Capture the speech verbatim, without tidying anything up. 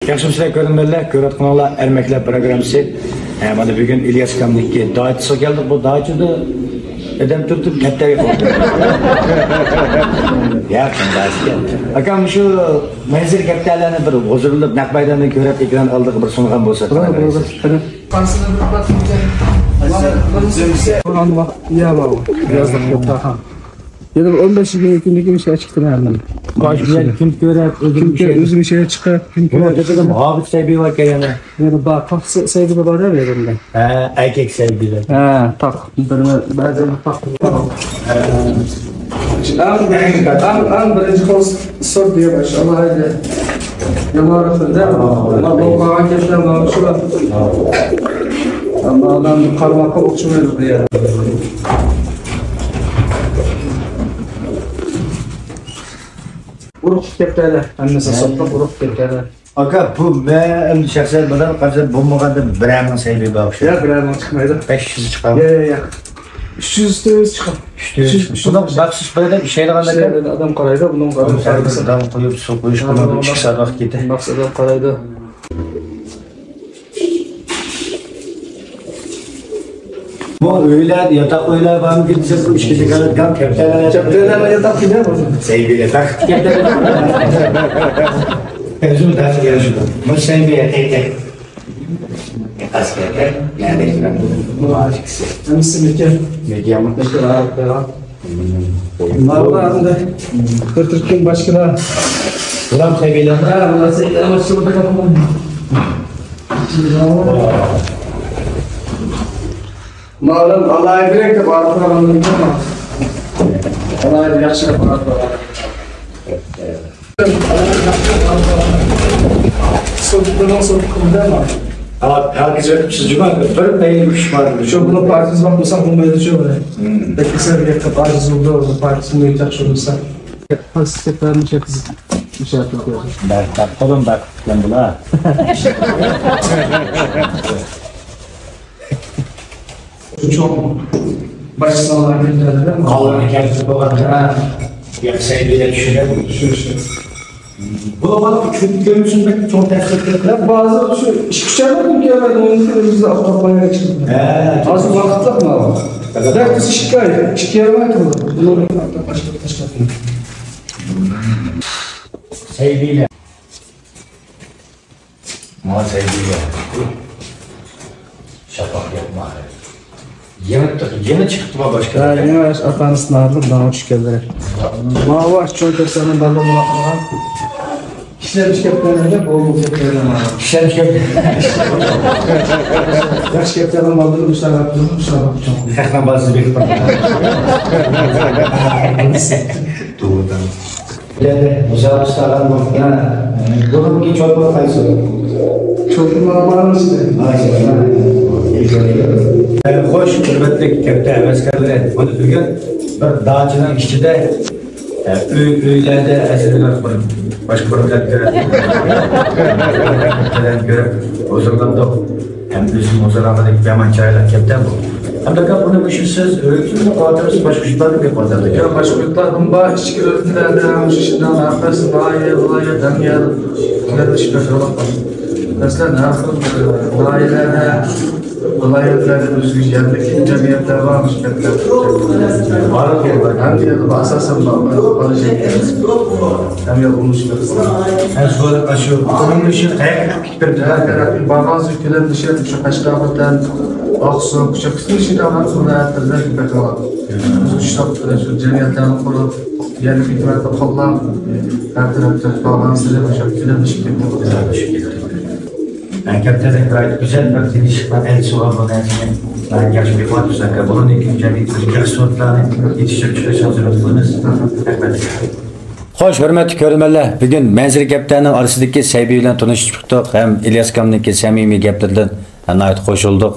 ياخشىمۇسىلەر كۆرۈرمەنلەر، كۆرۈۋاتقىنىڭلار ئەرمەكلەر پروگراممىسى. ھە، مانا بۈگۈن ئىلياس ئاكامنىڭكى داچىسىغا كەلدۇق. بۇ داچىدا ئادەم تۇرۇپ تۇرۇپ كەپتەرگە قويۇپ. يا، قانداق ئىكەن. ئاكام، شۇ مەنزىرە كەپتەرلەرنى بىر ھۇزۇرلىنىپ، نەق مەيداندا كۆرۈپ، ئېكران ئالدىغا بىر سۇنغان بولسا، قانداق بولىسىز؟ يا، بابا. يازدۇق، يوق، تاخان. يەنە بىر ئون بەش يىگىرمە كۈندىن كېيىن ئىشقا چىقتىم ھەممە. باش بىلەن كۈن كۆرۈپ، ئۆزۈم كۈن كۆ-، ئۆزۈم ئىشقا چىقىپ، كۈن كۆرۈپ. ھاۋۇچ سەبىي باركەن يەنە. يەنە بار، تاق سە-، سەبىي بار يا يېرىمدە. ھە، ئەركەك سەبىيلەر. ھە، تاق. بىر، بەزى تاق. ئەڭ، ئەڭ، ئەڭ بىرىنچى خىل سورت دېگەن، ماشائاللاھ، ھەيدە. يامان رەسىمدە. مانا بۇ قالغان كەپلەر مانا شۇلار. ئەمما ئادەم قارىماققا ئوخشىمايدۇ بۇ يەردە. ئۇرۇق كەپتەرلەر، ھەممىسى سوتلۇق ئۇرۇق كەپتەرلەر. ئاكا، بۇ مەن ئەمدى شەخسەن بىلەن قارىسام، بولمىغاندا بىرەرنىڭ سەيبى بار ئوخشايدۇ. ياق، بىرەرنىڭ چىقمايدۇ. بەش يۈز چىقامدۇ؟ ياق، ياق، ياق. ئۈچ يۈز، تۆت يۈز چىقىدۇ. ئۈچ يۈز، ئۈچ يۈز. بۇنىڭ مەخسۇس بىر ئادەم ئىشلەيدىغان ئىككى ئادەم قارايدۇ، بۇنىڭغا ئادەم قويۇپ، سۇ قۇيۇش، بۇنىڭ ئىككى سائەت ۋاقىت كېتە. مەخسۇس ئادەم قارايدۇ. بۇ ئۆيلەر، ياتاق ئۆيلەر بارمىكىن دېسەم، ئىككى تەكەنلىك كەپتەرلەر. كەپتەرلەر ياتاق كېلە. سەيبى ياتاق. كەپتەرلەر. ئۆزۈم دەرس بېرىشىدۇ. بۇ سەيبى ياتاق. ئەسكەرگە نەدە؟ ھەممىسى مېكىياژ. مېكىياژمۇ؟ مېكىياژ. ماۋۇلار ئەمدى بىر تۈركۈم باشقىلار. بۇلار سەبىيلەرمۇ؟ ھە، بۇلار سەبىيلەر. ماۋۇلار ئالاھىدىرەك دەپ ئارتۇرغان. ئالاھىدە ياخشى دەپ ئارتۇرغان. سوتلىرىنىڭ سوتلۇقىدا ما؟ ھەرگىز ئۆتۈپسىز جۇما، بىر پەيلى كۈچ بار. شۇ بۇنى پارتىيىسى باقمىساق بولمايدۇ شۇ بۇنى. بەك كېسەل گەپ قىلىپ ئاجىز بولدى، بۇنى پارتىيىسى ياخشى بولمىسا. قايسى سەپەرنى شەكىز مۇشەپە قويىسىز؟ بەك، بەك قولۇم بەك كۈتكەن بۇلار. چوڭ باشچىلار كەلگەندە قالغان كەلتۈرۈپ بولغان. ھە. ياخشى بىلە چۈشۈرۈپ. چۈشۈرۈشتى. بۇ كۆرۈنۈشى بەك چوڭ تەسىر كۆرسىتىدۇ. بەزى شۇ ئىككى ئۈچ ئاي بولدى كەلمەيدۇ، ئۇنىڭ كۆزىمىزدە ئاپتاپ بايا چىقتى. ھە. ھازىر ۋاقىتلىق ماۋۇ. بەك تېز ئىككى ئاي، ئىككى ئاي بولماي تۇرىدۇ. بۇنىڭ باشقا تاشقى. سەيدىلە. ماڭا سەيدىگە شاپاق ياقما. يېڭى، يېڭى چىقىپتۇ ما باشقا. ھە، يېڭى ئاتا-ئانىسىنى ئايرىلىپ داڭغا چۈشكەنلەر. ماۋۇ چوڭ كەپتەرنىڭ بالىلىرىنى باقىدىغان. ئىشلەمچى كەپتەرلەرگە بولدى كەپتەرلەر مانا. ئىشلەمچى كەپتەر. ياخشى كەپتەرنىڭ بالىلىرى مۇشۇنداق قىلىپ، مۇشۇنداق قىلىپ چوڭ. خەقنىڭ بالىسى بېقىپ. توغرا. مۇسابىقە ئۇستازلار بولۇپ، بۇنىڭكى چولپان قايسى؟ چولپان مانا بارمىز. خوش، ھۆرمەتلىك كەپتەر ھەۋەسكارلىرى، مانا بۈگۈن بىر داچىنىڭ ئىچىدە، ئۆي، ئۆيلەردە ئەسلىدە بىر باشقا بىر مىللەت بىلەن كۆرۈپ ھۇزۇرلاندۇق. ھەم ئۆزىمۇ ھۇزۇرلانغاندەك يامان چىرايلىق كەپتەر بۇ. ھەمدە بۇنى مۇشۇ سىز ئۆزىڭىزمۇ قىلىۋاتامسىز، باشقا يۇرتلاردا بىر قىلىۋاتامسىز؟ ياق، باشقا يۇرتلاردىن بار، ئىچكى ئۆلكىلەردە، مۇشۇ شىنجاڭ ھەر قايسى ناھىيە، ۋىلايەت، ھەم يەر، يەردە ئىش بېرىۋاتقان. مەسىلەن، ھەر خىل، ئە، ناھىيەلەردە، ۋىلايەتلەردە ئۆزگىچە يەرلىك جەمئىيەتلەر بار، مۇشۇ كەپتەر. ھەم يەردە ئاساسەن بار، بار، بار. ھەم يەر ئۇرۇنۇش بېرىلسە. ھە، شۇ، شۇ، قەيەرگە كېتىپ بېرىپتۇ؟ ھە، بارغانسېرى كۆلەملىشىپ، شۇ قەشقەر، خوتەن، ئاقسۇ، كۇچا قىسمى شۇنداق ۋىلايەتلەردە كۆپەيتىۋاتىدۇ. شۇ، شۇ جەمئىيەتلەرنى قۇرۇپ، يەرلىك ھۆكۈمەتنى قوللاپ، ھەر تەرەپتە بارغانسېرى شۇ كۆلەملىشىپ كېتىۋاتىدۇ. ھەقىقەتەن غايەت گۈزەل بىر تىنچلىق ئەلچىسى بولغان بۇ نەرسىنى ياخشى بىلىپ قويۇپسىز ئاكا. بۇنىڭدىن كېيىن جەمئىيەتتىكى ياخشى سورتلارنى يېتىشتۈرۈپ چىقىشىڭىزنى ئۈمىد قىلىمىز. رەھمەت. خوش، ھۆرمەتلىك كۆرۈرمەنلەر، بۈگۈن مەنزىرە كەپتەرنىڭ ئارىسىدىكى سەبىي بىلەن تونۇشۇپ چىقتۇق ھەم ئىلياس ئاكامنىڭكى سەمىمىي گەپلىرىدىن ناھايىتى خوش بولدۇق.